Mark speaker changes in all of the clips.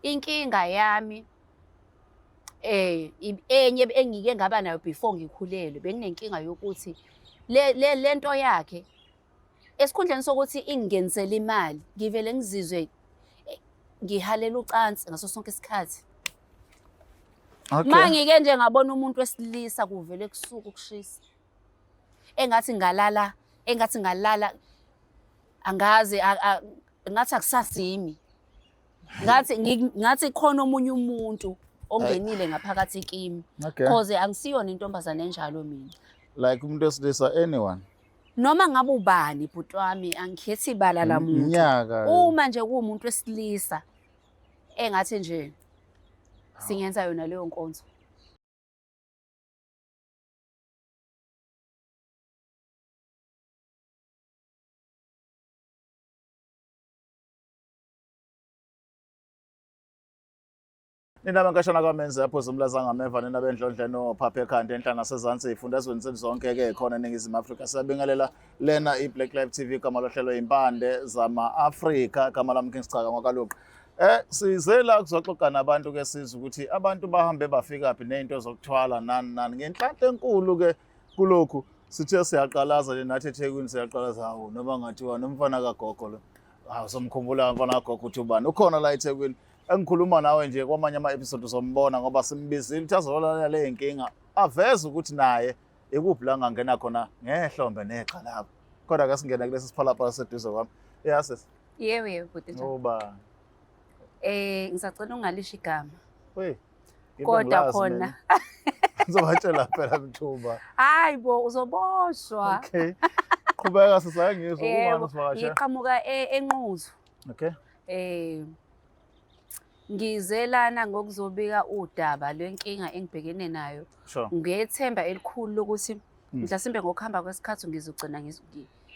Speaker 1: Inkinga yami enye engike ngaba nayo before ngikhulelwe, benginenkinga yokuthi le le lento yakhe esikhundleni sokuthi ingingenisele imali, ngivele ngizizwe ngihalela ucansi ngaso sonke isikhathi.
Speaker 2: Okay.
Speaker 1: Mangike nje ngabona umuntu wesilisa kuvele kusuka ukushisa. Engathi ngalala, engathi ngalala angazi ngathi akusasimi. Ngathi ngathi khona omunye umuntu ongenile ngaphakathi kimi.
Speaker 2: Okay.
Speaker 1: Cause angisiyona intombazane enjalo mina.
Speaker 2: Like umuntu wesilisa, anyone.
Speaker 1: Noma ngabe ubani bhuti wami, angikhethi ibala la muntu.
Speaker 2: Iminyaka.
Speaker 1: Uma nje kuwumuntu wesilisa engathi nje singenza yona leyo nkonzo.
Speaker 2: Nina benkashana kwamenzi yaphuza umlaza ngameva, nina bendlondle nophapha ekhanda enhla nasezansi ey'fundazweni zenu zonke-ke khona eNingizimu Afrika. Siyabingelela lena i-Black Life TV, igama lohlelo Impande zama-Afrika, igama lami King Sichaka ngwakaluqa. Size la kuzoxoxa nabantu ke sizwe ukuthi abantu bahambe bafikaphi nezinto zokuthwala nani nani. Ngenhlanhla enkulu ke kulokhu sithe siyaqalaza nje nathi eThekwini siyaqalaza, hawu noma ngathiwa nomfana kagogo lo. Hawu somkhumbula umfana kagogo ukuthi ubani. Ukhona la eThekwini. Engikhuluma nawe nje kwamanye ama-episode uzombona ngoba simbizile ukuthi azolalela le nkinga, aveze ukuthi naye ikuphi la ngangena khona ngehlombe negxalaba. Kodwa ke singena kulesi siphalaphala seduze kwami. Ya sis.
Speaker 1: Yebo yebo bhuti njani?
Speaker 2: Uba.
Speaker 1: Ngisacela ungalisho igama.
Speaker 2: Hey.
Speaker 1: Kodwa khona.
Speaker 2: Ngizobatshela phela Mthuba.
Speaker 1: Hayi bo, uzoboshwa.
Speaker 2: Okay. Qhubeka sisake ngizwe ubani
Speaker 1: Yebo,
Speaker 2: usivakashe.
Speaker 1: ngiqhamuka eNquthu.
Speaker 2: Okay.
Speaker 1: Ngize lana ngokuzobika udaba lwenkinga engibhekene nayo.
Speaker 2: Sure.
Speaker 1: Ngethemba elikhulu lokuthi mhlasimbe ngokuhamba kwesikhathi ngizogcina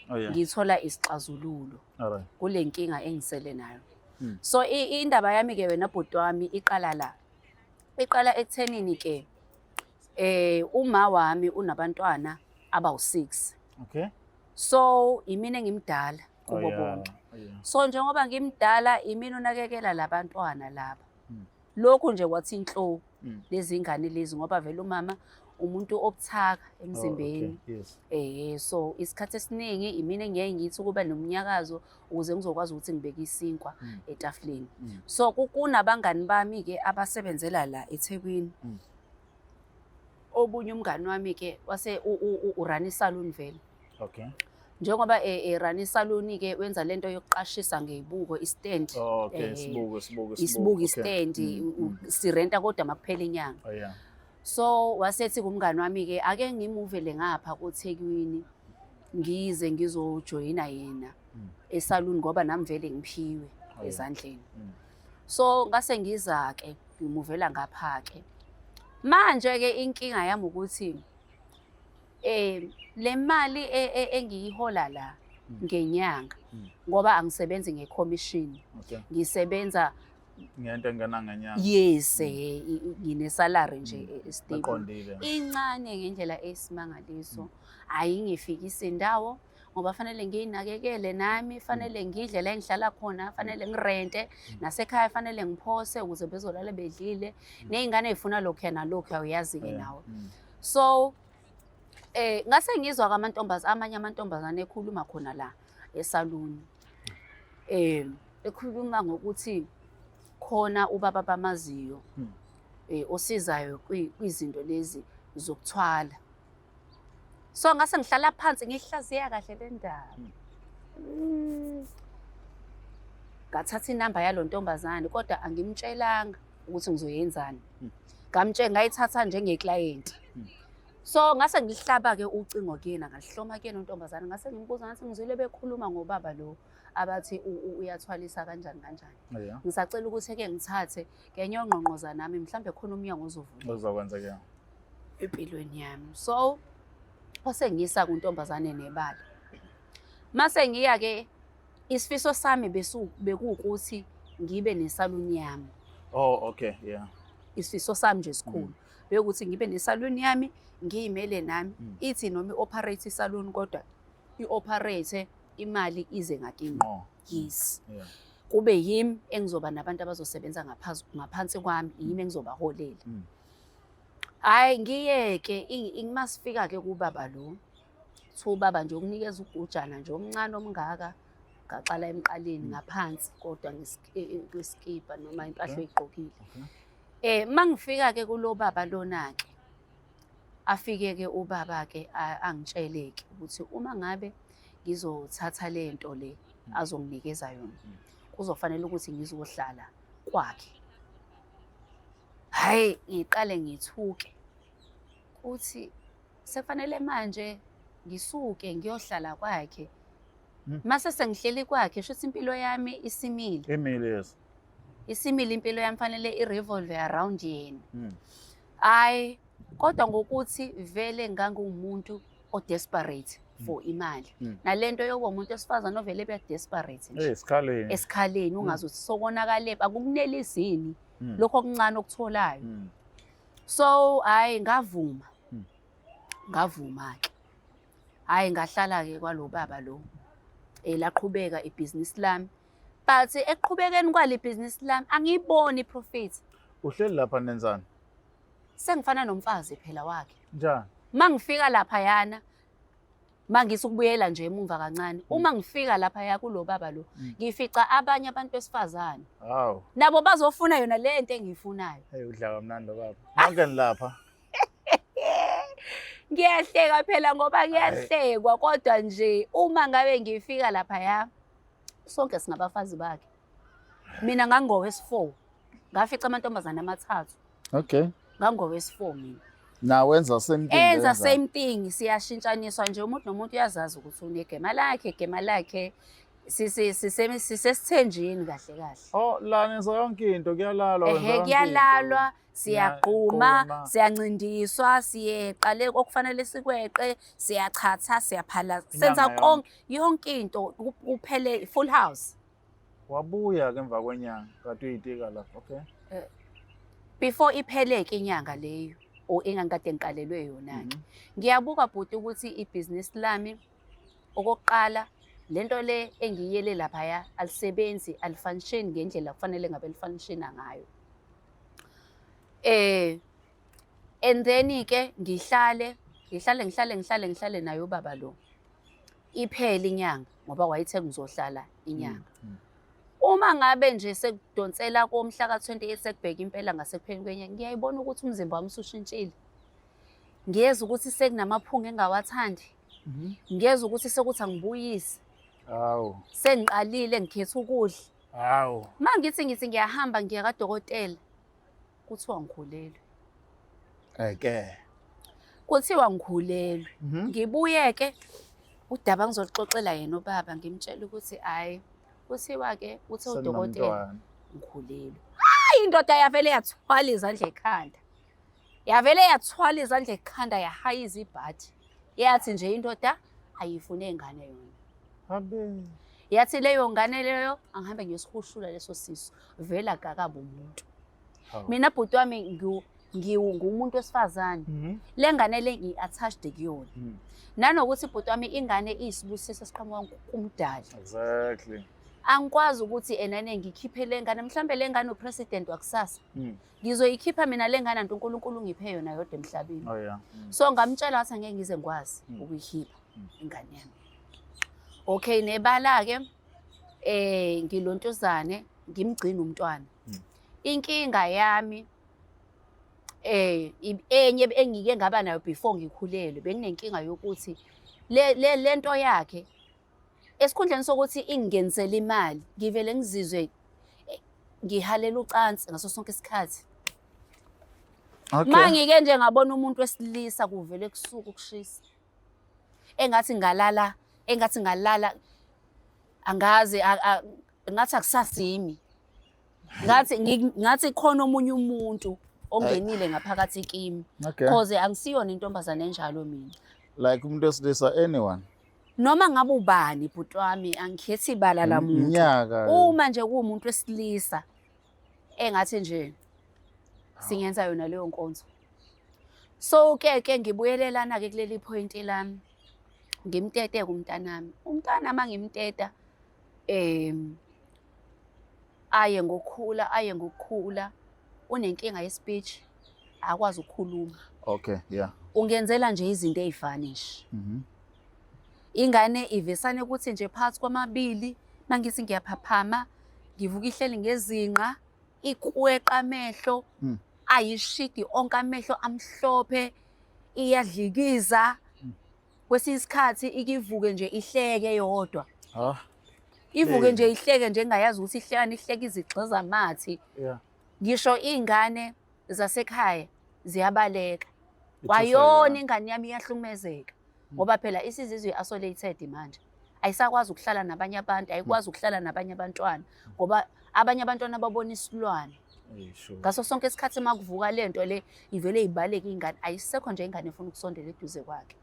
Speaker 2: Oh yeah.
Speaker 1: ngithola isixazululo
Speaker 2: All right.
Speaker 1: kule nkinga engisele nayo. So indaba yami ke wena bhuti wami iqala la. Iqala ekuthenini ke uma wami unabantwana abawu-6.
Speaker 2: Okay.
Speaker 1: So imina engimdala kubo
Speaker 2: Oh, yeah.
Speaker 1: bonke.
Speaker 2: Oh, yeah.
Speaker 1: So njengoba ngimdala imina unakekela labantwana laba. Lokhu nje kwathi inhlo lezi ngane lezi ngoba vele umama umuntu obuthaka emzimbeni.
Speaker 2: Oh, okay. Yes.
Speaker 1: So isikhathi esiningi imina engiyaye ngithi ukuba nomnyakazo ukuze ngizokwazi ukuthi ngibeke isinkwa etafuleni. So kunabangani bami ke abasebenzela la eThekwini. Obunye umngani wami ke wase urun isalon vele.
Speaker 2: Okay.
Speaker 1: Njengoba erun isalon ke wenza lento yokuqashisa ngezibuko istand.
Speaker 2: Oh, okay, isibuko, isibuko,
Speaker 1: Isibuko
Speaker 2: isibuko, okay.
Speaker 1: istand, sirenta kodwa makuphela inyanga.
Speaker 2: Oh, yeah.
Speaker 1: So wasethi kumngani wami ke ake ngimuvele ngapha koThekwini ngize ngizojoyina yena esalon ngoba nami vele ngiphiwe
Speaker 2: Oh, yeah.
Speaker 1: ezandleni. So ngase ngiza ke ngimuvela ngapha ke. Manje ke inkinga yami ukuthi le mali engiyihola la ngenyanga ngoba angisebenzi ngecommission.
Speaker 2: Okay.
Speaker 1: Ngisebenza
Speaker 2: ngento engena ngenyanga.
Speaker 1: Yes, ngine salary nje stable.
Speaker 2: Eqondile.
Speaker 1: Incane ngendlela esimangaliso. Ayingifikisi indawo ngoba fanele ngiyinakekele nami, fanele ngidle la engihlala khona, fanele ngirente, nasekhaya fanele ngiphose ukuze bezolala bedlile. Nezingane ezifuna lokhu nalokhu awuyazi-ke nawe. So ngase ngizwa kwamantombazane, amanye amantombazane ekhuluma khona la esaluni. Ekhuluma ngokuthi khona ubaba bamaziyo osizayo kwizinto lezi zokuthwala. So ngase ngihlala phansi ngihlaziya kahle le ndaba. Ngathatha inamba yalo ntombazane kodwa angimtshelanga ukuthi ngizoyenzani. Ngamtshela ngayithatha njengeclient. So ngase ngihlaba ke ucingo kuyena, ngahloma kuyena untombazane, ngase ngimbuza ngathi ngizwile bekhuluma ngobaba lo abathi uyathwalisa kanjani kanjani.
Speaker 2: Oh, yeah.
Speaker 1: Ngisacela ukuthi ke ngithathe ke ngiyongqongqoza nami mhlambe khona umnyango ozovula.
Speaker 2: Ozokwenzeka.
Speaker 1: Empilweni yami. So wase ngisa kuntombazane nebala. Mase ngiya ke isifiso sami bekuwukuthi ngibe nesaluni yami.
Speaker 2: Oh, okay, yeah.
Speaker 1: Isifiso sami nje esikhulu. Bekuthi ngibe nesaluni yami, ngiyimele nami. Ithi noma i-operate isaluni kodwa i-operate imali ize ngakimi.
Speaker 2: Ngqo.
Speaker 1: Yes.
Speaker 2: Yeah.
Speaker 1: Kube yimi engizoba nabantu abazosebenza ngaphansi kwami, yimi engizobaholela. Hhayi, ngiyeke masifika-ke kubaba lo, kuthiwa ubaba nje ukunikeza ugujana nje omncane omngaka, gaxala emqaleni ngaphansi kodwa kwesikibha noma impahla oyigqokile. Uma ngifika-ke kulo baba lona-ke, afike-ke ubaba-ke angitshele-ke ukuthi uma ngabe ngizothatha le nto le azonginikeza yona, kuzofanele ukuthi ngizohlala kwakhe. Hhayi, ngiqale ngithuke kuthi sekufanele manje ngisuke ngiyohlala kwakhe. Mase sengihleli kwakhe, shuthi impilo yami isimile.
Speaker 2: Imile, yes.
Speaker 1: Isimile impilo yami, fanele i-revolve around yena. Hhayi, kodwa ngokuthi vele nganguwumuntu o-desperate for imali. Nalento yokuba umuntu wesifazane ovele ebe desperate nje.
Speaker 2: Esikhaleni.
Speaker 1: Esikhaleni, ungazi ukuthi sokonakale, akukunelisini lokho okuncane okutholayo. So hhayi, ngavuma. Ngavuma-ke. Hhayi, ngahlala-ke kwalo baba lo. Laqhubeka ibhizinisi lami. But ekuqhubekeni kwale ibhizinisi lami angiyiboni i-profit.
Speaker 2: Uhleli lapha nenzani?
Speaker 1: Sengifana nomfazi phela wakhe.
Speaker 2: Njani?
Speaker 1: Uma ngifika laphayana, mangisi ukubuyela nje emumva kancane, uma ngifika laphaya kulo baba lo, ngifica abanye abantu besifazane.
Speaker 2: Hawu.
Speaker 1: Nabo bazofuna yona le nto engiyifunayo.
Speaker 2: Hey, udla kamnandi lo baba. Nonke nilapha.
Speaker 1: Ngiyahleka phela ngoba kuyahlekwa, kodwa nje uma ngabe ngifika laphaya, sonke singabafazi bakhe. Mina ngangowesi-4. Ngafica amantombazane amathathu. Ngangowesi-4 mina.
Speaker 2: Na wenza same thing.
Speaker 1: Enza same thing, siyashintshaniswa nje, umuntu nomuntu uyazazi ukuthi unegema lakhe, igema lakhe sisesithenjini kahle kahle.
Speaker 2: Oh, la nenza yonke into, kuyalalwa, wenza
Speaker 1: Ehhe,
Speaker 2: yonke into.
Speaker 1: Kuyalalwa, siyaqhuma,
Speaker 2: Niyaqhuma.
Speaker 1: Siyancindiswa, siyeqa le okufanele sikweqe, siyachatha, siyaphala, senza
Speaker 2: Inyanga.
Speaker 1: Konke, yonke into kuphele full house.
Speaker 2: Wabuya ke emva kwenyanga, kade uyitika lapha, okay.
Speaker 1: Before ipheleke inyanga leyo or engangikade ngikalelwe yona-ke. Ngiyabuka bhuti ukuthi ibhizinisi lami, okokuqala, lento le engiyiyele laphaya alisebenzi, alifunction ngendlela kufanele ngabe lifunctiona ngayo. And then ke ngihlale ngihlale ngihlale ngihlale ngihlale naye ubaba lo. Iphele inyanga ngoba wayethe ngizohlala inyanga. Uma ngabe nje sekudonsela komhla ka-28, sekubheka impela ngasekupheleni kwenyanga, ngiyayibona ukuthi umzimba wami usushintshile. Ngiyezwa ukuthi sekunamaphunga engingawathandi. Ngiyezwa ukuthi sekuthi angibuyise.
Speaker 2: Hawu.
Speaker 1: Sengiqalile ngikhetha ukudla.
Speaker 2: Hawu.
Speaker 1: Uma ngithi ngiyahamba ngiya kadokotela, kuthiwa ngikhulelwe.
Speaker 2: Eke.
Speaker 1: Kuthiwa ngikhulelwe. Ngibuyeke udaba ngizolixoxela yena ubaba, ngimtshela ukuthi hayi, kuthiwa ke uthe udokotela
Speaker 2: Senomntwana.
Speaker 1: ngikhulelwe. Hayi, indoda yavele yathwala izandla ekhanda. Yavele yathwala izandla ekhanda, yahayiza ibhathi. Yathi nje indoda ayifune ingane yona.
Speaker 2: Habe.
Speaker 1: Yathi leyo ngane leyo angihambe ngiyosihushula leso sisu. Vele akakabi umuntu.
Speaker 2: Hawu.
Speaker 1: Mina bhuti wami ngumuntu wesifazane. Le ngane le ngi-attached kuyona. Nanokuthi bhuti wami ingane iyisibusiso esiqhamuka kumdali. Angikwazi ukuthi enane ngikhiphe le ngane, mhlambe le ngane upresident wakusasa. Ngizoyikhipha mina le ngane, anti uNkulunkulu ungiphe yona yodwa emhlabeni.
Speaker 2: Oh yeah.
Speaker 1: So ngamtshela wathi angeke ngize ngikwazi ukuyikhipha ingane yami. Okay, nebala ke ngilontuzane ngimgcina umntwana. Inkinga yami enye engike ngaba nayo before ngikhulelwe, benginenkinga yokuthi le lento yakhe, esikhundleni sokuthi ingingenisele imali, ngivele ngizizwe ngihalela ucansi ngaso sonke isikhathi. Mangike nje ngabona umuntu wesilisa, kuvele kusuka ukushisa. Engathi ngalala, engathi ngalala, angazi, ngathi akusasimi. Ngathi khona omunye umuntu ongenile ngaphakathi kimi. Cause angisiyona intombazane enjalo mina.
Speaker 2: Like umuntu wesilisa, anyone.
Speaker 1: Noma ngabe ubani bhuti wami, angikhethi ibala la muntu.
Speaker 2: Iminyaka.
Speaker 1: Uma nje kuwumuntu wesilisa, engathi nje singenza yona leyo nkonzo. So ke ngibuyelelana ke kuleli point lami. Ngimtete kumntanami. Umntwana mangimteta Aye ngokukhula, aye ngokukhula, unenkinga ye-speech, akwazi ukukhuluma.
Speaker 2: Okay, yeah.
Speaker 1: Ungenzela nje izinto ey'fani nje. Ingane ivesane ukuthi nje phakathi kwamabili, mangithi ngiyaphaphama, ngivuka ihleli ngezinqa, ikweqa amehlo, ayishidi onke amehlo amhlophe, iyadlikiza. Kwesinye isikhathi ikivuke nje ihleke yodwa. Ivuke nje ihleke nje engayazi ukuthi ihlekani, ihleke izigxiza amathi. Ngisho iy'ngane zasekhaya ziyabaleka. Kwayona ingane yami iyahlukumezeka ngoba phela isizizwe i-isolated manje. Ayisakwazi ukuhlala nabanye abantu, ayikwazi ukuhlala nabanye abantwana ngoba abanye abantwana babona isilwane. Ngaso sonke isikhathi uma kuvuka le nto le ivele ibaleke ingane, ayisekho nje ingane efuna ukusondela eduze kwakhe.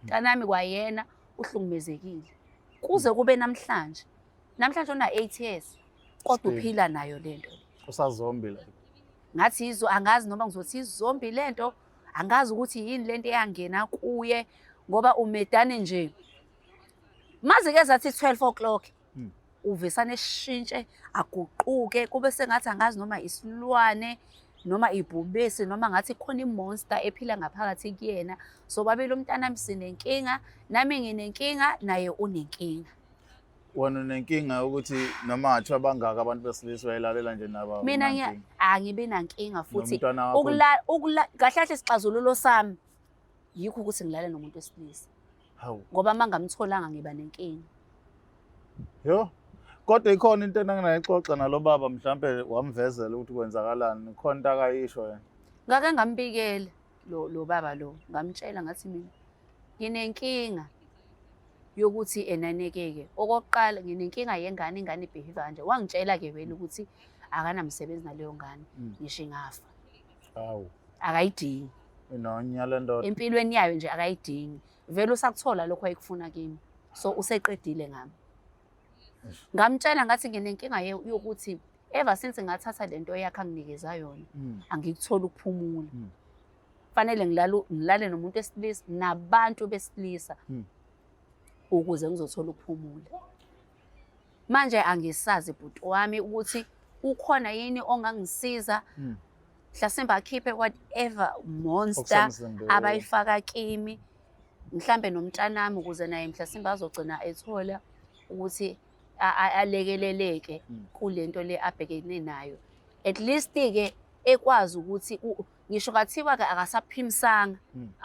Speaker 1: Mntanami kwayena uhlukumezekile kuze kube namhlanje. Namhlanje una 8 years kodwa uphila nayo le nto.
Speaker 2: Usazombi la.
Speaker 1: Ngathi izo angazi noma ngizothi izombi lento, angazi ukuthi yini lento eyangena kuye ngoba umedane nje. Maze ke zathi 12 o'clock uvesane eshintshe aguquke kube sengathi angazi noma isilwane noma ibhubesi noma ngathi khona imonster ephila ngaphakathi kuyena. So babili umntanami sinenkinga, nami nginenkinga, naye unenkinga.
Speaker 2: Wena unenkinga ukuthi noma ngathiwa bangaka abantu besilisa uyayilalela nje nabo.
Speaker 1: Mina angibi nankinga futhi kahle kahle isixazululo sami yikho ukuthi ngilale nomuntu wesilisa. Ngoba uma ngamtholanga ngiba nenkinga.
Speaker 2: Yo. Kodwa ikhona into enangayixoxa nalo baba mhlambe wamvezela ukuthi kwenzakalani, khona into akayisho yena.
Speaker 1: Ngake ngambikela lo baba lo, ngamtshela ngathi mina nginenkinga yokuthi enanekeke. Okokuqala nginenkinga yengane, ingane ibehave kanje. Wangitshela ke vele ukuthi akanamsebenzi naleyo ngane, ngisho ingafa.
Speaker 2: Hawu.
Speaker 1: Akayidingi.
Speaker 2: Inonya le ndoda.
Speaker 1: Empilweni yayo nje akayidingi. Vele usakuthola lokho ayikufuna kimi. So useqedile ngami. Ngamtshela ngathi nginenkinga yokuthi ever since ngathatha lento yakhe anginikeza yona, angikutholi ukuphumula. Fanele ngilale nomuntu wesilisa nabantu besilisa ukuze ngizothola ukuphumula. Manje angisazi bhuti wami ukuthi ukhona yini ongangisiza, mhlasimbe akhiphe whatever monster abayifaka kimi, mhlambe nomntanami ukuze naye mhlasimbe azogcina ethola ukuthi alekeleleke kulento le abhekene nayo. At least ke ekwazi ukuthi ngisho kathiwa ke akasaphimisanga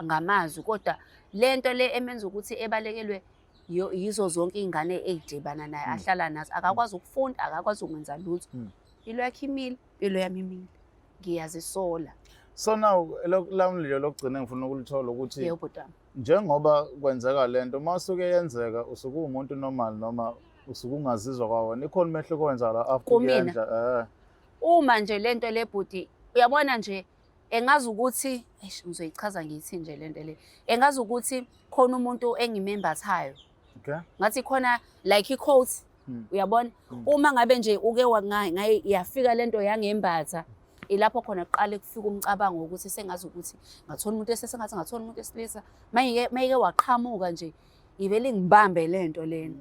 Speaker 1: ngamazwi, kodwa lento le emenza ukuthi ebalekelwe yizo zonke iy'ngane ey'dibana naye ahlala nazo, akakwazi ukufunda, akakwazi ukwenza lutho. Impilo yakhe imile, impilo yami imile, ngiyazisola.
Speaker 2: So now lami lelo lokugcina engifuna ukulithola ukuthi njengoba kwenzeka lento, uma usuke yenzeka usuke uwumuntu normal noma usuke ungazizwa kwawena, ikhona umehluko owenzakala after
Speaker 1: kuyenza? Uma nje lento le bhuti, uyabona nje engazi ukuthi eish ngizoyichaza ngithi nje lento le, engazi ukuthi khona umuntu engimembathayo.
Speaker 2: Okay.
Speaker 1: Ngathi khona like i-coat, uyabona? Uma ngabe nje uke yafika lento yangembatha, ilapho khona kuqale kufika umcabango wokuthi sengazi ukuthi ngathola umuntu esesengathi ngathola umuntu esilisa. Mayike waqhamuka nje ivele ngibambe lento lena.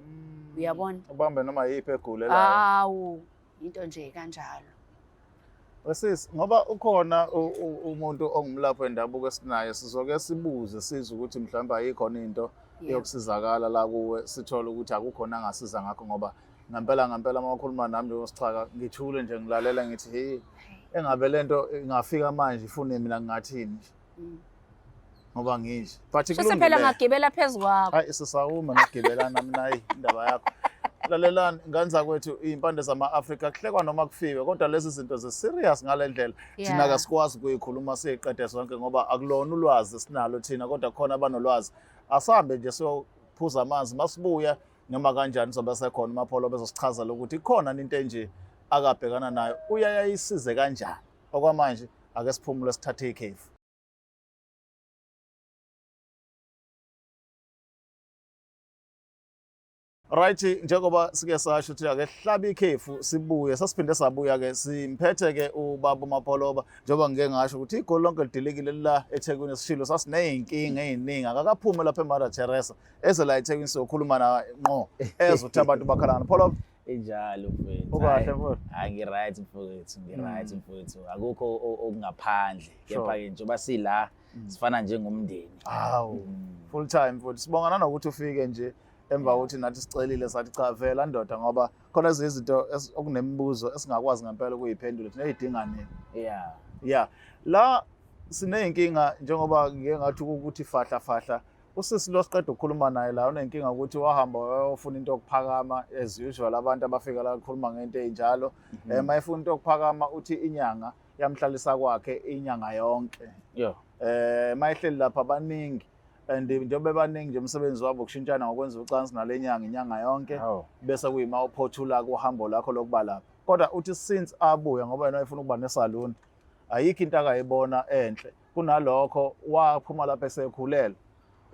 Speaker 1: Uyabona?
Speaker 2: Ubambe noma yiphi egulelayo.
Speaker 1: Awu, into nje kanjalo.
Speaker 2: Wesisi, ngoba ukhona umuntu ongumlaphi wendabuko esinaye, sizoke sibuze sizwe ukuthi mhlawumbe ayikhona into yokusizakala la kuwe, sithole ukuthi akukhona angasiza ngakho, ngoba ngempela ngempela uma ukhuluma nami njengosichaka ngithule nje ngilalela ngithi hey, engabe lento ingafika manje ifune mina ngingathini ngoba ngisho.
Speaker 1: But kulungile. Phela ngagibela phezu kwakho.
Speaker 2: Hayi sisawuma nokugibelana mina, hayi indaba yakho. Lalelani ngane zakwethu, iy'mpande zama-Afrika kuhlekwa noma kufiwe, kodwa lezi zinto zi-serious ngale ndlela. Thina kasikwazi ukuyikhuluma siyiqede sonke ngoba akulona ulwazi esinalo thina, kodwa khona abanolwazi. Asambe nje siyophuza amanzi, masibuya noma kanjani sobe sekhona uMapholoba bezosichazela ukuthi ikhona into enje akabhekana nayo, uyayisize kanjani. Okwamanje ake siphumule sithathe ikhefu. Right, njengoba sike sasho ukuthi ake hlabe ikhefu sibuye, sasiphinde sabuya ke simphethe ke ubaba uMapholoba, njengoba ngike ngasho ukuthi igoli lonke lidilikile la eThekwini, sishilo sasineyinkinga eziningi, akakaphume lapha eMother Teresa eze la eThekwini sizokhuluma na ngqo ezothi abantu bakhalana. Pholoba.
Speaker 3: Injalo mfowethu.
Speaker 2: Ukahle mfowethu?
Speaker 3: Hayi, ngi-right mfowethu, ngi-right mfowethu. Akukho okungaphandle.
Speaker 2: Sure.
Speaker 3: Kepha-ke njengoba sila sifana njengomndeni.
Speaker 2: Hawu, full time mfowethu. Sibonga nanokuthi ufike nje emva kokuthi nathi sicelile sathi cha vela ndoda, ngoba khona ezinye izinto okunemibuzo esingakwazi ngempela ukuyiphendula thina, ey'dinga nini. Yeah. La siney'nkinga, njengoba ngike ngathi ukuthi fahla fahla, usisi lo siqeda ukukhuluma naye la unenkinga ukuthi wahamba wayofuna into yokuphakama, as usual abantu abafika la kukhuluma ngento ey'njalo. Uma efuna into yokuphakama, uthi inyanga yamhlalisa kwakhe inyanga yonke. Mayehleli lapha abaningi, and njengoba bebaningi nje, umsebenzi wabo ukushintshana ngokwenza ucansi nale nyanga inyanga yonke, bese kuyima uphothula kuhambo lakho lokuba lapha. Kodwa uthi since abuya, ngoba yena wayefuna ukuba nesaluni, ayikho into akayibona enhle kunalokho. Waphuma lapha esekhulelwe,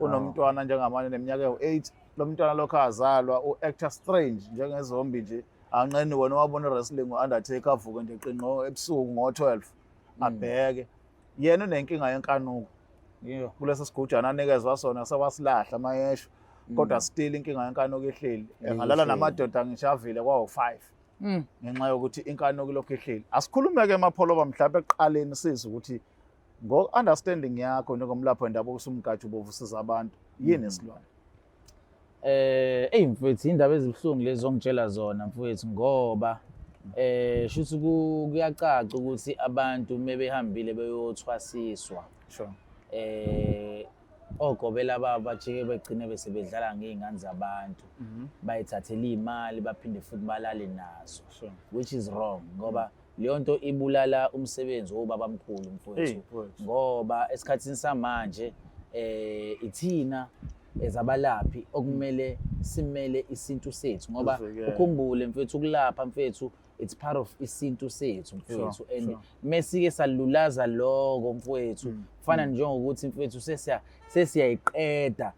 Speaker 2: unomntwana njengamanje neminyaka ewu-8. Lo mntwana lokho azalwa u-acta strange njengezombi nje, anqeni wena wabona i-wrestling, u-Undertaker avuke nje qinqo ebusuku ngo-12 abheke. Yena unenkinga yenkanuko kulesi sigujana anikezwa sona, sewasilahla mayesho, kodwa still inkinga yenkanuko ihleli. Engalala
Speaker 3: Ihleli.
Speaker 2: namadoda ngisho avile kwawu-5 ngenxa yokuthi inkanuko ilokhu ihleli. Asikhulume-ke Mapholoba, mhlawumbe ekuqaleni sizwe ukuthi ngo-understanding yakho njengomlaphi wendabuko, usumgaji ubovu, usiza abantu, yini isilwane?
Speaker 3: Ey mfowethu, indaba ezibuhlungu lezi ongitshela zona mfowethu, ngoba shuthi kuyacaca ukuthi abantu mebehambile beyothwasiswa, ogobela babo bajike begcine bese bedlala ngey'ngane zabantu, bayithathele iy'mali, baphinde futhi balale nazo, which is wrong, ngoba leyo nto ibulala umsebenzi wobabamkhulu mfowethu.
Speaker 2: Hey mfowethu.
Speaker 3: Ngoba esikhathini samanje ithina ezabalaphi okumele simele isintu sethu, ngoba
Speaker 2: Uzivikele.
Speaker 3: ukhumbule mfethu, ukulapha mfethu, it's part of isintu sethu mfethu, and mesike salulaza lokho mfowethu, kufana njengokuthi mfethu sesiyayiqeda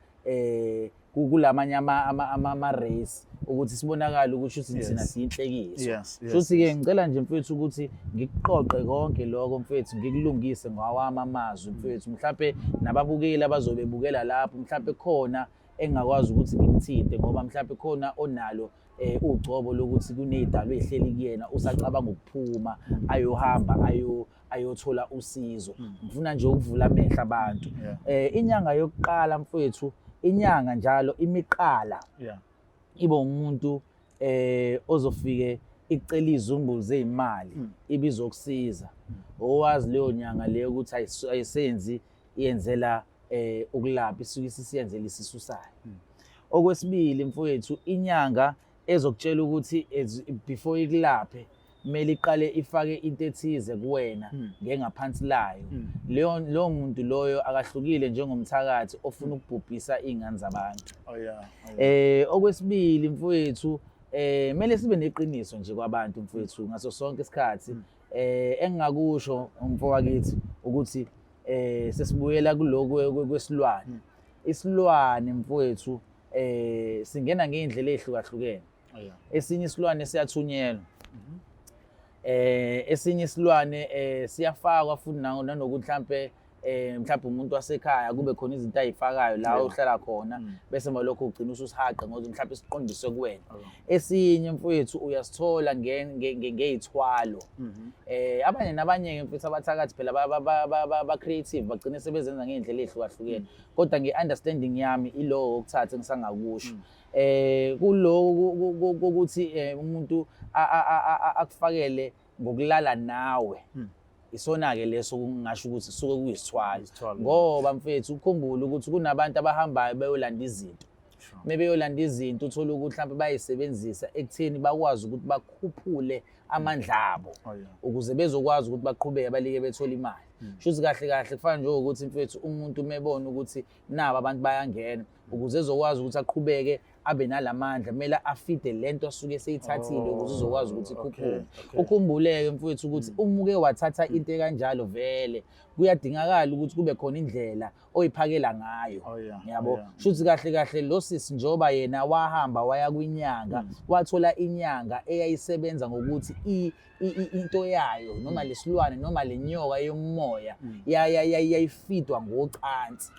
Speaker 3: kulamanye ama race, ukuthi sibonakale ukuthi thina siyinhlekiso. Futhi-ke ngicela nje mfethu ukuthi ngikuqoqe konke lokho mfethu, ngikulungise ngawami amazwi mfethu. Mhlampe nababukeli abazobe bebukela lapho, mhlampe khona engingakwazi ukuthi ngimthinte, ngoba mhlampe khona onalo ugcobo lokuthi kuney'dalwa ey'hleli kuyena, usacabanga ukuphuma ayohamba ayothola usizo. Ngifuna nje ukuvula amehlo abantu. Inyanga yokuqala mfethu, inyanga njalo imiqala ibe umuntu ozofike icela izumbu zeyimali, ibizokusiza. Owazi leyo nyanga leyo ukuthi ayisenzi iyenzela ukulapha, isuke isisiyenzela isisu sayo. Okwesibili mfowethu, inyanga ezokutshela ukuthi before ikulaphe kumele iqale ifake into ethize kuwena ngengaphansi layo, leyo lowo muntu loyo akahlukile njengomthakathi ofuna ukubhubhisa iy'ngane zabantu.
Speaker 2: Oh yeah.
Speaker 3: Okwesibili mfowethu, kumele sibe neqiniso nje kwabantu mfowethu ngaso sonke isikhathi. Engingakusho mfowakithi ukuthi sesibuyela kuloko kwesilwane. Isilwane mfowethu singena ngey'ndlela ey'hlukahlukene. Esinye isilwane siyathunyelwa. Esinye isilwane siyafakwa futhi, nanokuthi mhlambe umuntu wasekhaya kube khona izinto ayifakayo la ohlala khona, bese malokho ugcina ususihaqa ngoba mhlambe siqondiswe kuwena. Esinye mfowethu uyasithola ngey'thwalo. Abanye nabanye mfethu abathakathi phela ba creative, bagcine sebezenza ngey'ndlela ey'hlukahlukene, kodwa nge-understanding yami ilowo okuthatha engisangakusho kuloko kokuthi umuntu akufakele ngokulala nawe, isona-ke leso kungasho ukuthi suke kuyisithwalo.
Speaker 2: Isithwalo.
Speaker 3: Ngoba mfethu ukhumbule ukuthi kunabantu abahambayo beyolanda izinto. Mebeyolanda izinto, uthole ukuthi mhlawumbe bayisebenzisa ekutheni bakwazi ukuthi bakhuphule amandla abo, ukuze bezokwazi ukuthi baqhubeke balike bethole imali. Shuthi kahle kahle kufana njengokuthi mfethu umuntu mebona ukuthi naba abantu bayangena, ukuze ezokwazi ukuthi aqhubeke abe nalamandla, kumele afide lento asuke eseyithathile ukuze uzokwazi ukuthi ikhuphuke. Ukhumbuleke mfowethu ukuthi uma uke wathatha into ekanjalo, vele kuyadingakala ukuthi kube khona indlela oyiphakela ngayo. Yabo, shuthi kahle kahle lo sisi, njengoba yena wahamba waya kwinyanga, wathola inyanga eyayisebenza ngokuthi into yayo noma lesilwane noma lenyoka yomoya yayifidwa ngocansi.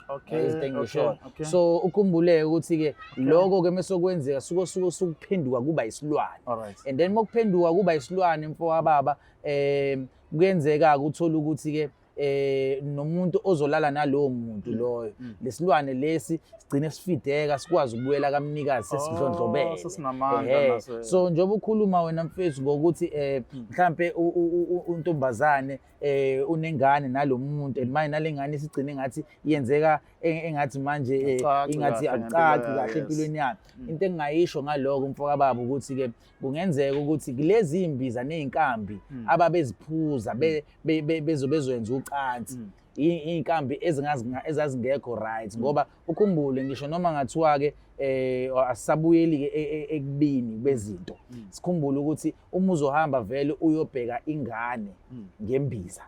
Speaker 3: Izinto engishoyo. So ukhumbuleke ukuthi-ke lokho-ke. mesokwenzeka suke suke sukuphenduka kuba isilwane.
Speaker 2: Alright.
Speaker 3: And then mokuphenduka kuba isilwane, mfo kababa, kuyenzeka uthola ukuthi ke nomuntu ozolala nalowo muntu loyo, lesilwane lesi sigcine sifideka, sikwazi ukubuyela kamnikazi sesidlondlobele.
Speaker 2: Oh, sesinamandla naso.
Speaker 3: So njengoba ukhuluma wena mfethu ngokuthi mhlambe untombazane unengane nalomuntu, and manje nalengane isigcine ngathi yenzeka engathi manje
Speaker 2: Akucaci
Speaker 3: ingathi
Speaker 2: kahle
Speaker 3: akucaci
Speaker 2: ngempilo
Speaker 3: kahle
Speaker 2: yayo,
Speaker 3: empilweni yayo. Into engingayisho ngaloko, mfoka baba, ukuthi ke kungenzeka ukuthi kulezi imbiza nezinkambi ababeziphuza bezobenza ucansi, iy'nkambi ezazingekho right, ngoba ukhumbule ngisho noma ngathiwa ke asisabuyeli ke ekubini kwezinto, sikhumbule ukuthi uma uzohamba vele uyobheka ingane ngembiza,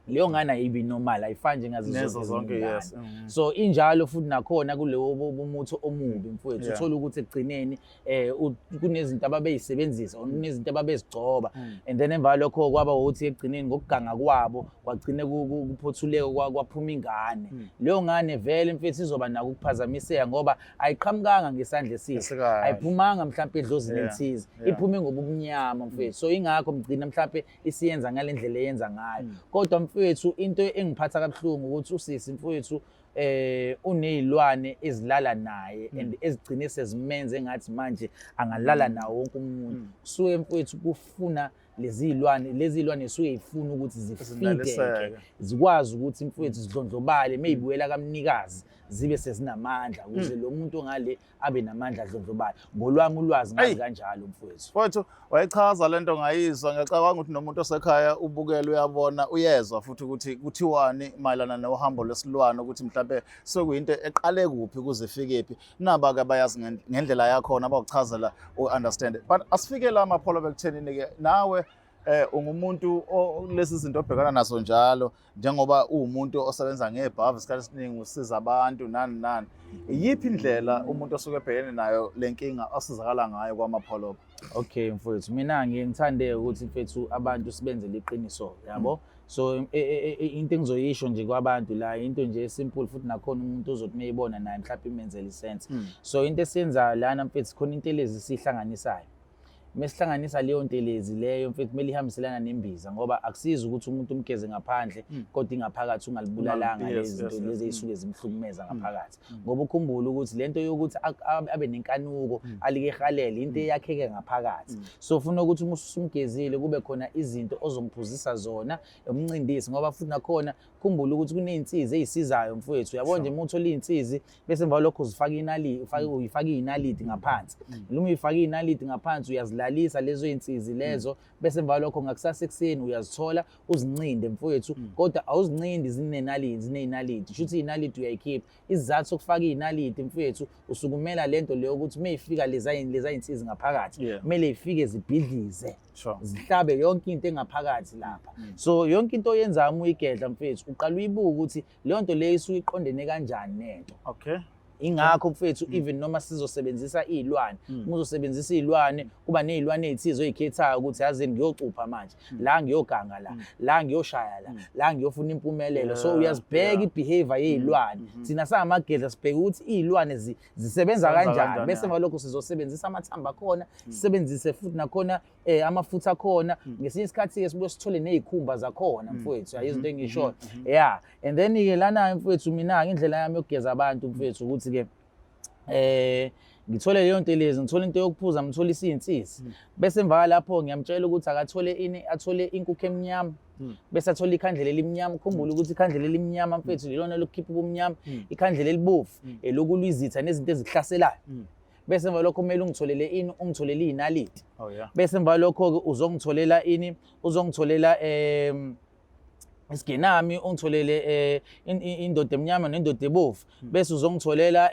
Speaker 3: leyo ngane ayibi normal, ayifani njengazo
Speaker 2: Nezo zonke,
Speaker 3: ezinye
Speaker 2: yes.
Speaker 3: iy'ngane. So injalo futhi nakhona kulewo bumuthi omubi, mfowethu, uthola ukuthi ekugcineni kunezinto ababeyisebenzisa or kunezinto ababezigcoba, and then emva lokho kwaba ukuthi ekugcineni ngokuganga kwabo kwagcine kuphothuleka, kwaphuma ingane. Leyo ngane vele, mfethu, izoba nako ukuphazamiseka ngoba ayiqhamukanga ngesandla esihle,
Speaker 2: Esikahle.
Speaker 3: ayiphumanga mhlawumbe edlozini elithize, iphume ngobumnyama, mfethu. So ingakho mgcina mhlawumbe isiyenza ngale ndlela eyenza ngayo. Kodwa mfethu, into engiphatha kabuhlungu ukuthi usisi, mfethu, unezilwane ezilala naye and ezigcine sezimenze engathi manje angalala nawo wonke umuntu. Kusuke, mfethu, kufuna lezi zilwane, lezi zilwane zisuke zifuna ukuthi zifideke,
Speaker 2: Zinaliseke.
Speaker 3: zikwazi ukuthi, mfethu, zidlondlobale, meyibuyela kamnikazi zibe sezinamandla, ukuze lo muntu ongale abe namandla, adlondlobale. Ngolwami ulwazi ngazi
Speaker 2: Eyi.
Speaker 3: kanjalo, mfowethu.
Speaker 2: Mfowethu, wayichaza lento ngayizwa. Ngiyacabanga ukuthi nomuntu osekhaya ubukele, uyabona, uyezwa futhi ukuthi kuthiwani mayelana nohambo lwesilwane, ukuthi mhlambe sekuyinto eqale kuphi kuze ifikephi. Naba-ke bayazi ngendlela yakhona, bakuchazela u-understand. But asifike la, Mapholoba, ekuthenini-ke nawe ungumuntu lezi zinto obhekana nazo njalo, njengoba uwumuntu osebenza ngebhavu isikhathi esiningi, usiza abantu nani nani. Iyiphi indlela umuntu osuke ebhekene nayo le nkinga osizakala ngayo kwaMapholoba?
Speaker 3: Okay mfowethu, mina ngiye ngithande ukuthi, mfethu, abantu sibenzele iqiniso, yabo. So into engizoyisho nje kwabantu la, into nje simple, futhi nakhona umuntu ozothi meyibona naye mhlawumbe imenzele isense. So into esiyenzayo lana, mfethu, khona into elezi sihlanganisayo. Mesihlanganisa leyo ntelezi leyo, mfethu, kumele ihambiselana nembiza, ngoba akusizi ukuthi umuntu umgeze ngaphandle kodwa ingaphakathi ungalibulalanga lezi zinto lezi ey'suke zimhlukumeza ngaphakathi. Ngoba ukhumbule ukuthi lento yokuthi abe nenkanuko, alike ehalele, into eyakheke ngaphakathi. So ufuna ukuthi uma usumgezile kube khona izinto ozomphuzisa zona, umncindisi, ngoba futhi nakhona khumbula ukuthi kuney'nsizi ey'sizayo, mfowethu, uyabona nje uma uthola iy'nsizi bese emva kwalokho uzifaka inaliti, ufake uyifaka iy'naliti ngaphansi. Noma uyifaka iy'naliti ngaphansi, uyazilalisa lezo y'nsizi lezo, bese emva kwalokho ngakusasa ekuseni uyazithola uzincinde, mfowethu. Kodwa awuzincindi zinenaliti, ziney'naliti, shuthi iy'naliti uyayikhipha. Isizathu sokufaka iy'naliti, mfowethu, usukumela lento leyo ukuthi uma ifika leza y'nsizi ngaphakathi, kumele ifike zibhidlize, zihlabe yonke into engaphakathi lapha. So yonke into oyenzayo uma uyigedla, mfethu, uqala uyibuke ukuthi leyo nto leyo isuke iqondene kanjani nento. Ingakho, mfethu, even noma sizosebenzisa iy'lwane, uma uzosebenzisa iy'lwane, kuba ney'lwane ey'thize oy'khethayo ukuthi yazini ngiyocupha manje la, ngiyoganga la, la ngiyoshaya la, la ngiyofuna impumelelo. So uyazibheka i-behavior yey'lwane. Thina sangamagedla sibheke ukuthi iy'lwane zisebenza
Speaker 2: Zisebenza
Speaker 3: kanjani,
Speaker 2: kanjani,
Speaker 3: bese ngalokho sizosebenzisa amathambo akhona, sisebenzise futhi nakhona amafutha akhona. Ngesinye isikhathi-ke sibuye sithole ney'khumba zakhona, mfowethu, ayizo into engishoyo. Yeah, and then-ke lana, mfowethu, mina-ke indlela yami yokugeza abantu, mfowethu, ukuthi-ke ngithole leyo nto lezi, ngithole into yokuphuza, ngithole isiyinsizi, bese emva lapho ngiyamtshela ukuthi akathole ini, athole inkukhu emnyama, bese athole ikhandlela elimnyama. Ukhumbule ukuthi ikhandlela elimnyama, mfethu, lilona lokukhipha ubumnyama. Ikhandlela elibovu elokulwa izitha nezinto ezikuhlaselayo. Bese emva lokho kumele ungitholele ini, ungitholele iy'naliti. Bese emva lokho-ke uzongitholela ini, uzongitholela isigenami, ungitholele indoda emnyama nendoda ebovu, bese uzongitholela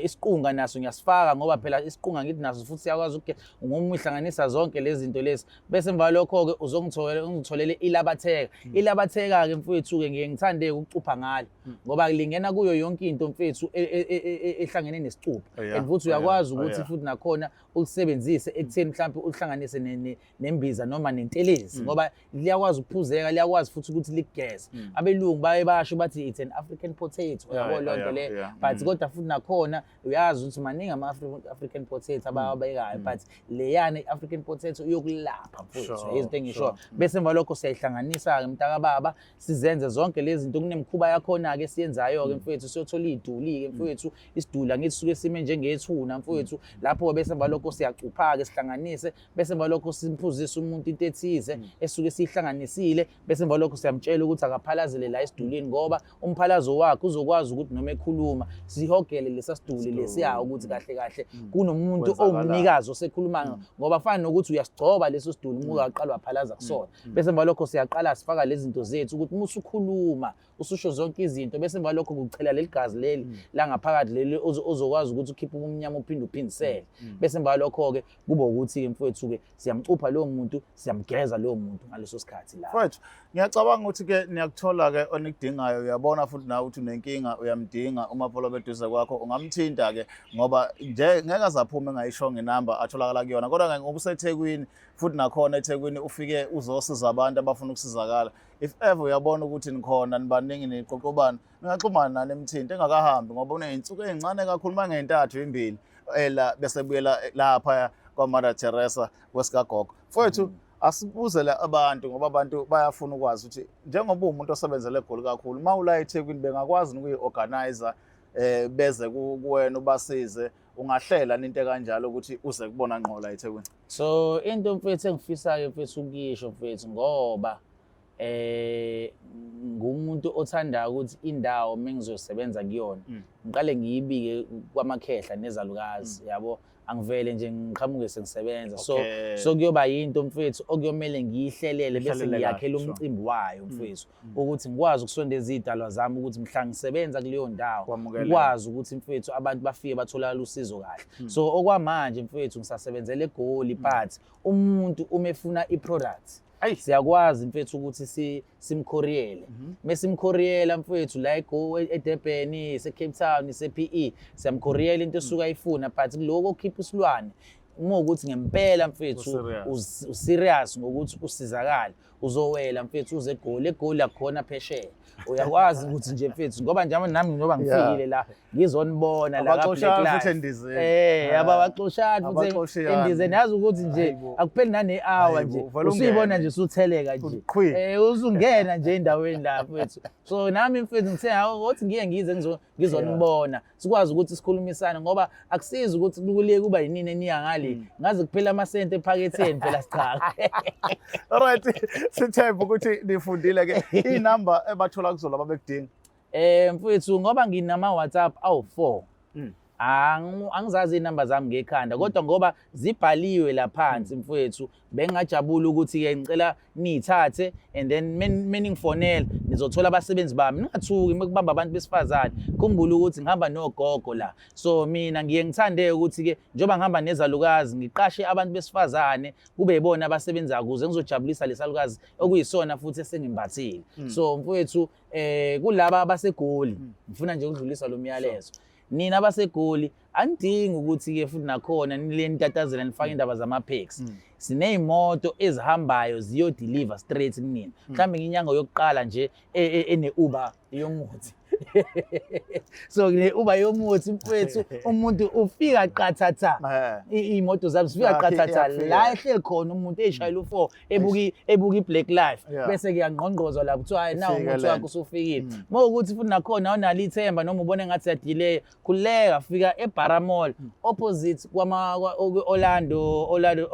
Speaker 3: isiqunga, naso ngiyasifaka, ngoba phela isiqunga ngithi naso futhi siyakwazi ukuge ngoma uhlanganisa zonke lezi zinto lezi. Bese emva lokho-ke uzongitholela, ungitholele ilabatheka. Ilabatheka-ke, mfowethu-ke, ngiye ngithande ukucupha ngalo, ngoba lingena kuyo yonke into, mfethu, ehlangene nesicupho. And futhi uyakwazi ukuthi futhi nakhona ulisebenzise ekutheni mhlawumbe ulihlanganise nembiza noma nentelezi, ngoba liyakwazi ukuphuzeka, liyakwazi futhi ukuthi likugeze. Abelungu baye basho bathi it's an African potato, uyabo leyo nto leyo. But kodwa futhi futhi nakhona uyazi ukuthi maningi ama-African potato abawabekayo, but leyana i-African potato iyokulapha mfowethu. Izinto engisho. Bese emva lokho siyayihlanganisa-ke, mntakababa, sizenze zonke lezi zinto. Kunemikhuba yakhona-ke esiyenzayo-ke, mfowethu. Siyothola iy'duli-ke, mfowethu. Isiduli angithi suke sime njengethuna, mfowethu. Lapho bese emva lokho siyacupha-ke, sihlanganise, bese emva lokho simphuzise umuntu into ethize esuke siyihlanganisile. Bese emva lokho siyamtshela ukuthi akaphalazele la esidulini, ngoba umphalazo wakhe uzokwazi ukuthi noma ekhuluma sihogele lesa siduli lesiya ukuthi kahle kahle kunomuntu
Speaker 2: Kwenzakalani.
Speaker 3: owumnikazi osekhuluma, ngoba fana nokuthi uyasigcoba leso siduli uma ungaqala waphalaza kusona. Bese emva lokho siyaqala sifaka lezi zinto zethu ukuthi uma usukhuluma ususho zonke izinto, bese emva lokho kuchela leli gazi leli langaphakathi leli ozokwazi ukuthi ukhiphe ubumnyama uphinde uphindisele. Bese emva lokho-ke kuba ukuthi-ke, mfowethu-ke, siyamcupha lowo muntu, siyamgeza lowo muntu ngaleso sikhathi la.
Speaker 2: Mfowethu, ngiyacabanga ukuthi-ke niyakuthola-ke onikudingayo. Uyabona futhi nawe ukuthi unenkinga, uyamdinga uMapholoba eduze kwakho, ungamthinta-ke, ngoba nje ngeke aze aphume engayishongo inamba atholakala kuyona. Kodwa-ke ngoba useThekwini, futhi nakhona eThekwini ufike uzosiza abantu abafuna ukusizakala, if ever uyabona ukuthi nikhona nibaningi niqoqobana, ningaxhumana nani emthinto engakahambi, ngoba uney'nsuku ey'ncane kakhulu, uma ngey'ntathu imbili ela bese buyela lapha kwaMother Teresa kwesikagogo. Mfowethu, asibuzele abantu, ngoba abantu bayafuna ukwazi ukuthi njengoba uwumuntu osebenzele eGoli kakhulu, uma ula eThekwini bengakwazi ukuyi-organize beze kuwena ubasize? Ungahlela into kanjalo ukuthi uze kubona ngqo la eThekwini?
Speaker 3: So into, mfethu, engifisayo, mfethu, ukuyisho, mfethu, ngoba ngumuntu othanda ukuthi indawo mengizosebenza kuyona ngiqale ngiyibike kwamakhehla nezalukazi, yabo, angivele nje ngiqhamuke sengisebenza. So so kuyoba yinto, mfethu, okuyomele ngiyihlelele bese
Speaker 2: Uyihlelele
Speaker 3: ngiyakhela
Speaker 2: kahle, sure.
Speaker 3: umcimbi wayo, mfethu, ukuthi ngikwazi ukusondeza iy'dalwa zami ukuthi mhla ngisebenza kuleyo ndawo
Speaker 2: Kwamukeleke.
Speaker 3: ngikwazi ukuthi, mfethu, abantu bafike batholakala usizo kahle. So okwamanje, mfethu, ngisasebenzela eGoli, but umuntu uma efuna i-product
Speaker 2: Ayi.
Speaker 3: siyakwazi, mfethu, ukuthi simkhoriyele. Mesimkhoriyela, mfethu, la ego eDurban, ise-Cape Town, ise-PE, siyamkhoriyela into esuke ayifuna. But kuloko okukhipha isilwane, uma ukuthi ngempela, mfethu,
Speaker 2: U-serious.
Speaker 3: U-serious ngokuthi usizakale, uzowela, mfethu, uze eGoli. EGoli akukhona phesheya, uyakwazi ukuthi nje, mfethu, ngoba nje nami njengoba ngifikile la ngizonibona la ka-Black
Speaker 2: Abaxoshana futhi
Speaker 3: Life.
Speaker 2: endizeni.
Speaker 3: Ababaxoshani futhi
Speaker 2: Abaxoshiyani.
Speaker 3: endizeni, yazi ukuthi nje
Speaker 2: Hayibo.
Speaker 3: akupheli nane-hour
Speaker 2: Hayibo,
Speaker 3: nje
Speaker 2: uvele
Speaker 3: usuyibona
Speaker 2: ungene.
Speaker 3: nje usutheleka nje.
Speaker 2: Qhwi.
Speaker 3: Usungena nje endaweni la, mfethu. So nami, mfethu, ngithe hawu, ngothi ngiye ngize ngizonibona, sikwazi ukuthi sikhulumisane, ngoba akusizi ukuthi kuliye kuba yinini eniya ngale ngaze kuphela amasente ephaketheni phela sichaka.
Speaker 2: Alright, sithemba ukuthi nifundile ke inamba ebathola kuzona babekudinga.
Speaker 3: Mfethu, ngoba nginama WhatsApp awu4. Angizazi inamba zami ngekhanda, kodwa ngoba zibhaliwe laphansi, mfethu, bengingajabula ukuthi ke ngicela niyithathe and then meningifonela nizothola abasebenzi bami. Ningathuki mekubamba abantu besifazane, khumbula ukuthi ngihamba nogogo la. So mina ngiye ngithande ukuthi ke njengoba ngihamba nezalukazi ngiqashe abantu besifazane kube yibona abasebenza ukuze ngizojabulisa lesalukazi okuyisona futhi esengimbathile. So mfowethu, kulaba abaseGoli ngifuna nje ukudlulisa lo myalezo. Nina abaseGoli anidingi ukuthi-ke futhi nakhona nile nitatazela nifake indaba zama-Paxi. Siney'moto ezihambayo ziyodeliver straight kunina. Mhlawumbe ngenyanga yokuqala nje ene-Uber yomuthi. So ne-Uber yomuthi, mfethu, umuntu ufika qathatha. Iy'moto zami zifika qathatha
Speaker 2: iyafika.
Speaker 3: la ehleli khona umuntu eyishayela u-four ebuka i-Black Life, bese kuyangqongqozwa la kuthiwa hayi, nawu
Speaker 2: Ifike
Speaker 3: umuthi
Speaker 2: le
Speaker 3: wakho
Speaker 2: nto.
Speaker 3: usufikile. Uma ukuthi futhi nakhona awunalo ithemba noma ubona engathi siyadileya, khululeka, fika eBara Mall opposite kwama Orlando Orlando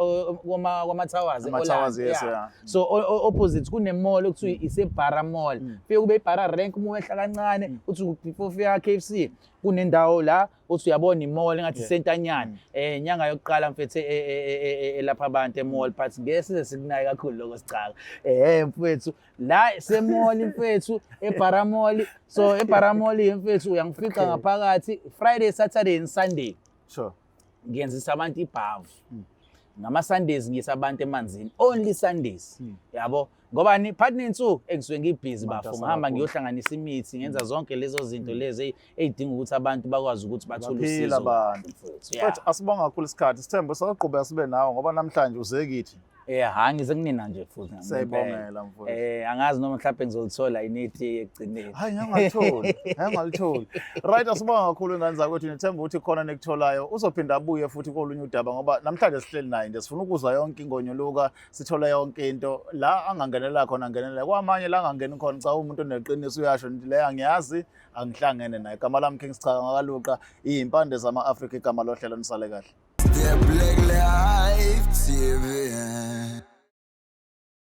Speaker 3: kwama Towers.
Speaker 2: Ama-towers, yes, yeah.
Speaker 3: So opposite kune mall okuthiwa iseBara Mall. Fike kube iBara rank, uma wehla kancane uthi before ufika KFC kunendawo la uthi uyabona i-mall engathi isentanyana. Inyanga yokuqala, mfethu, elapha abantu e-mall, but ngeke size sikunaye kakhulu lokho sicaka. Mfethu, la se-mall, mfethu, eBara Mall. So eBara Mall, mfethu, uyangifica ngaphakathi Friday, Saturday and Sunday. Ngiyenzisa abantu ibhavu. Ngama-Sundays ngiyisa abantu emanzini, only Sundays, yabo, ngoba ni phakathi ney'nsuku engisuke ngibhizi, bafo,
Speaker 2: Matasa
Speaker 3: ngihamba
Speaker 2: kakhulu.
Speaker 3: ngiyohlanganisa imithi, ngenza zonke lezo zinto lezi ey'dinga ukuthi abantu bakwazi ukuthi bathole
Speaker 2: Baphile
Speaker 3: usizo
Speaker 2: abantu.
Speaker 3: kahle, mfethu. Yeah.
Speaker 2: Mfethu, asibonga kakhulu isikhathi. Sithembe saqhubeka sibe nawe, ngoba namhlanje uze kithi.
Speaker 3: Ha, ngize kunina nje futhi ngempela.
Speaker 2: Siyayibongela mfowethu.
Speaker 3: Angazi noma mhlawumbe ngizolithola inithi ekugcineni.
Speaker 2: Hayi, ngeke ngalitholi, ngeke ngalitholi. Right, asibonga kakhulu ingane zakwethu, ngithemba ukuthi khona nikutholayo. Uzophinda abuye futhi kolunye udaba ngoba namhlanje sihleli naye nje sifuna ukuzwa yonke ingonyuluka, sithole yonke into la angangenela khona angenele. Kwamanye la angangeni khona cha umuntu oneqiniso uyasho nje le angiyazi angihlangene naye. Igama lami King Sichaka ngakaluqa izimpande zama-Afrika igama lohlelo nisale kahle.
Speaker 4: They're black.